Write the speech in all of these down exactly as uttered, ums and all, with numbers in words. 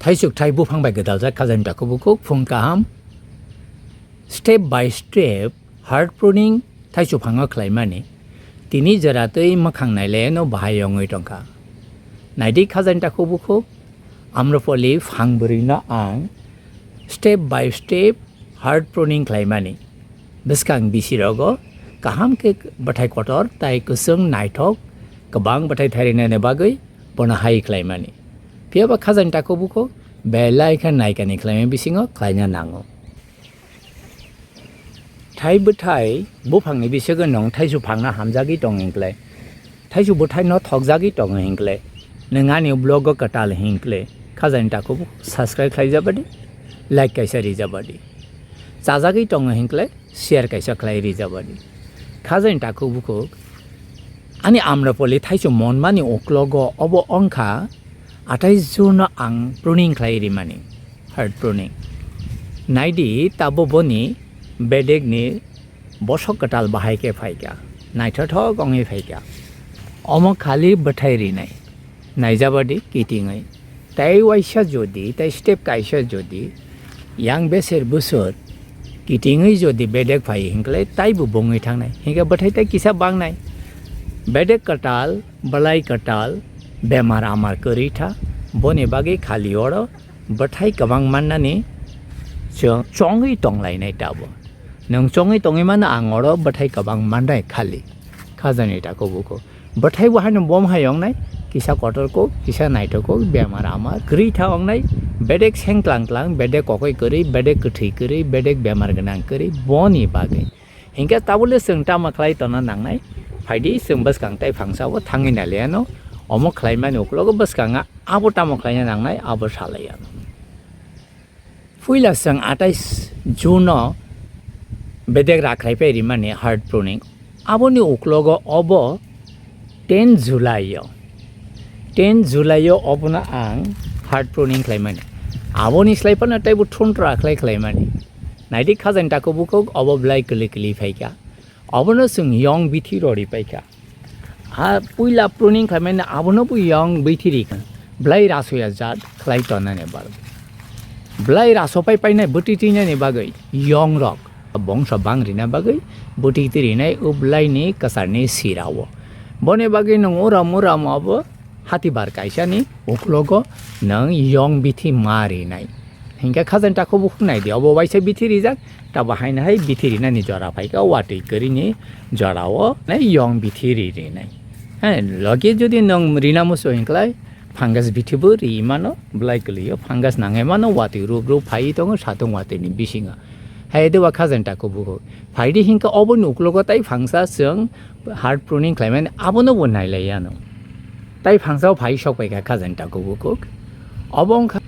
Thaisuk thai buphang bai gwdaljak khajani takhuk bukhuk phung kaham. Step by step hard pruning thaisuk phango khlaimani. Tini jora twi mwkhang nailaiano bahai wngwi tongkha. Naidi khajani takhuk bukhuk, Amrapali phang bwrwino ang step by step hard pruning khlaimani. Bwskang bisi rogo kaham khe bwthai kotor tai kwchwng naithok kwbang bwthai thairinani bagwi bono hai khlaimani. Phiyaba khajani takhuk bukhuk belai khe naikani khlaimani bisingo khlaina nango. Thai bwthai buphangni bisingo nwng thaisu phangno hamjagwi tong hinklai, thaisu bwthaino thokjagwi tongo hinklai, nwng ani vlogo kwtal hinklai, khajani takhuk subscribe khlaijabadi, like kaisa rijabadi. Chajagwi tongo hinklai, share kaisa khlai rijabadi. Khajani takhuk bukhuk, ani Amrapali thaisu monmani uklogo obo wngkha athais June no ang pruning khlai rimani, hard pruning. Naidi tabo boni bedekni bosok kwtal bahai khe phaikha, naithothok wngwi phaikha. Omo khali bwthai rinai, naijabadi kitingwi. Tai waisa jodi, tai step kaisa jodi, yang beser bwswr kitingwi jodi bedek phai hinklai taibo bongwi thangnai. Hinkhe bwthai tai kisa bangnai. Bedek kwtal, bwlai kwtal, bemar amar kwrwi tha, boni bagwi khali oro bwthai kwbang mannani chwng chongwi tonglainai tabo. Nwng chongwi tongwi mano ang oro bwthai kwbang mannai khali. Khajani takhuk bukhuk. Bwthai bo haino bom hai wngnai, kisa kotor kok, kisa naithok kok, bemar amar kwrwi tha wngnai, bedek seng tlang tlang, bedek kokoi kwrwi, bedek kwthwi kwrwi, bedek bemar gwnang kwrwi, boni bagwi. Hinkhe tabole chwng tamo khlai tongna nangnai? Phaidi chwng bwskang tai phangsa o thangwi nailaiano, omo khlaimani uklogo bwskang a abo tamo khlaina nangnai, abo salaiano. Puila chwng athais June no bedek rakhrai pai rimani hard pruning. Aboni uklogo obo ten July o. Ten July o obono ang hard pruning khlaimani. Aboni slai phano teibo thun rakhlai khlaimani. Naidi khajani takhuk bukhuk obo belai kwlwi kwlwi phaikha. Obono chwng yong bithi rori paikha. Ha puila pruning khlaimani abono bo yong bithi rikha. Belai rasoya jat khlai tonani bagwi. Belai raso pai painai bwtwi twinani bagwi yong rok bongso bang rina bagwi bwtwi twi rinai o belaini kwcharni sira o. Boni bagwi nwng uram uram obo hatibar kaisani uklogo nwng yong bithi ma rinai. Hinkhe khajani takhuk bukhuk naidi, obo waisa bithi rijak, tabo haino hai bithi rinani jora phaikha, watwi kwrwini jorao nai yong bithi ri rinai. Hai, logi jodi nwng rina muchung hinklai, fungus bithi bo ri mano, belai kwlwio fungus nangwi mano, watwi rup rup phaiwi tongo satung watwini bisingo. Hai, deba khajani takhuk bukhuk. Phaidi hinkhe oboni uklogo tai phangsa chwng hard pruning khlaimani abono bo nailaiano. Tai phangsa o phai sok paikha khajani takhuk bukhuk. Obo wngkha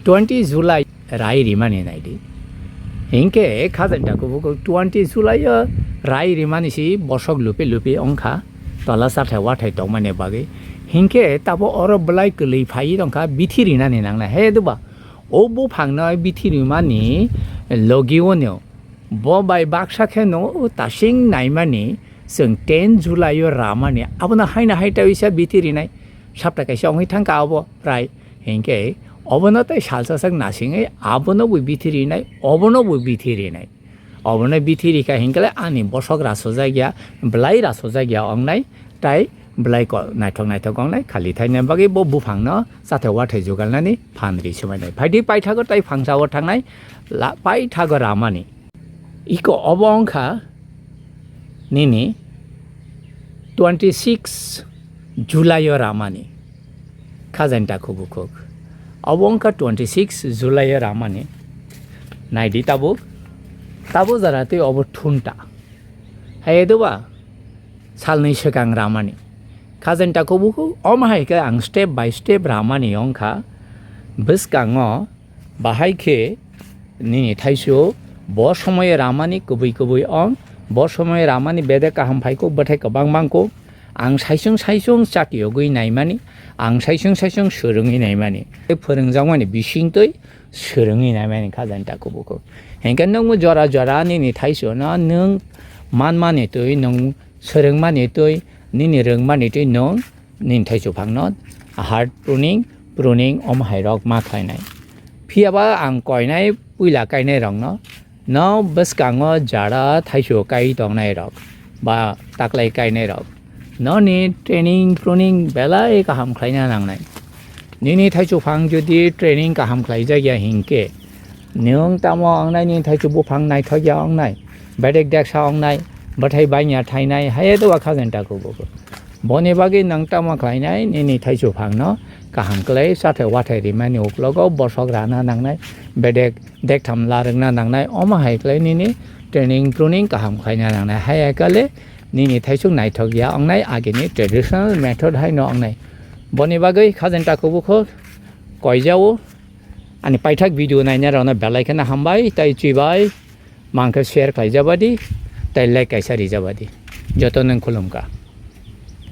twenty July rai rimani naidi. Hinkhe khajani takhuk bukhuk twenty July o rai rimani si bosok lupi lupi wngkha tola chathai wathai tongmani bagwi. Hinkhe tabo oro belai kwlwi phaiwi tongkha bithi rinani nangnai. He deba o buphangno bithi rimani logi ono. Bo bai baksa khe no tasing naimani chwng ten July o ramani abono haino hai tawisa bithi rinai sapta kaisa wngwi thangkha abo prai hinkhe obono tei salsa sak nasingwi abono bo bithi rinai obono bo bithi rinai obono bithi rikha hinkhe ani bosok rasojak ya belai rasojak ya wngnai tei belai ko naithok naithok wngnai khali thaina bagwi bo buphangno chathai wathai jugalnani phan ri sumainai phaidi paithago tei phangsa o thangnai la paithago ramani. Iko obo wngkha nini twenty six July o ramani khajani takhuk bukhuk. Obo wngkha twenty six July o ramani. Naidi tabuk, tabuk jora tei obo thunta. Hai doba salnwi swkang ramani. Khajani takhuk bukhuk omo hai khe ang step by step ramani wngkha. Bwskango bahai khe nini thaisu bo somoyo ramani kwbwi kwbwi ong, bo somoyo ramani bedek kaham phaikuk bwthai kwbang mangkuk, ang saisung saisung chakiyogwi naimani, ang saisung saisung swrwngwi naimani, tei phwrwngjakmani bisingtwi swrwngwi naimani khajani takhuk bukhuk. Hinkhe nwngbo jora jora nini thaisuno nwng manmani twi, nwng swrwngmani twi, nini rwngmani twi nwng nini thaisu phangno hard pruning, pruning omo hai rok ma khlainai. Phiya ba ang koinai puila kainai rokno, no bwskango jara thaisu kai tongnai rok ba taklai kainai rok, noni training pruning belai kaham khlaina nangnai. Nini thaisu phang jodi training kaham khlaijak ya hinkhe, nwng tamo wngnai nini thaisu buphang naithok ya wngnai, bedek deksa wngnai, bwthai banya thainai, haye dowa khagen ta kubuk. Boni bagwi nwng tamo khlainai, nini thaisu phangno kaham khlai chathai wathai rimani uklogo bosok rana nangnai, bedek dektham larwkna nangnai, omo hai khlai nini training pruning kaham khlaina nangnai. Hai kale nini thaisuk naithok ya wngnai, agini traditional method haino wngnai. Boni bagwi khajen ta kubukho koijao. Ani paithak video naina rokno belai kheno hambai, tai chibai, mangkhe share khlaijabadi, tai like kaisa rijabadi. Joto nwng khulumkha.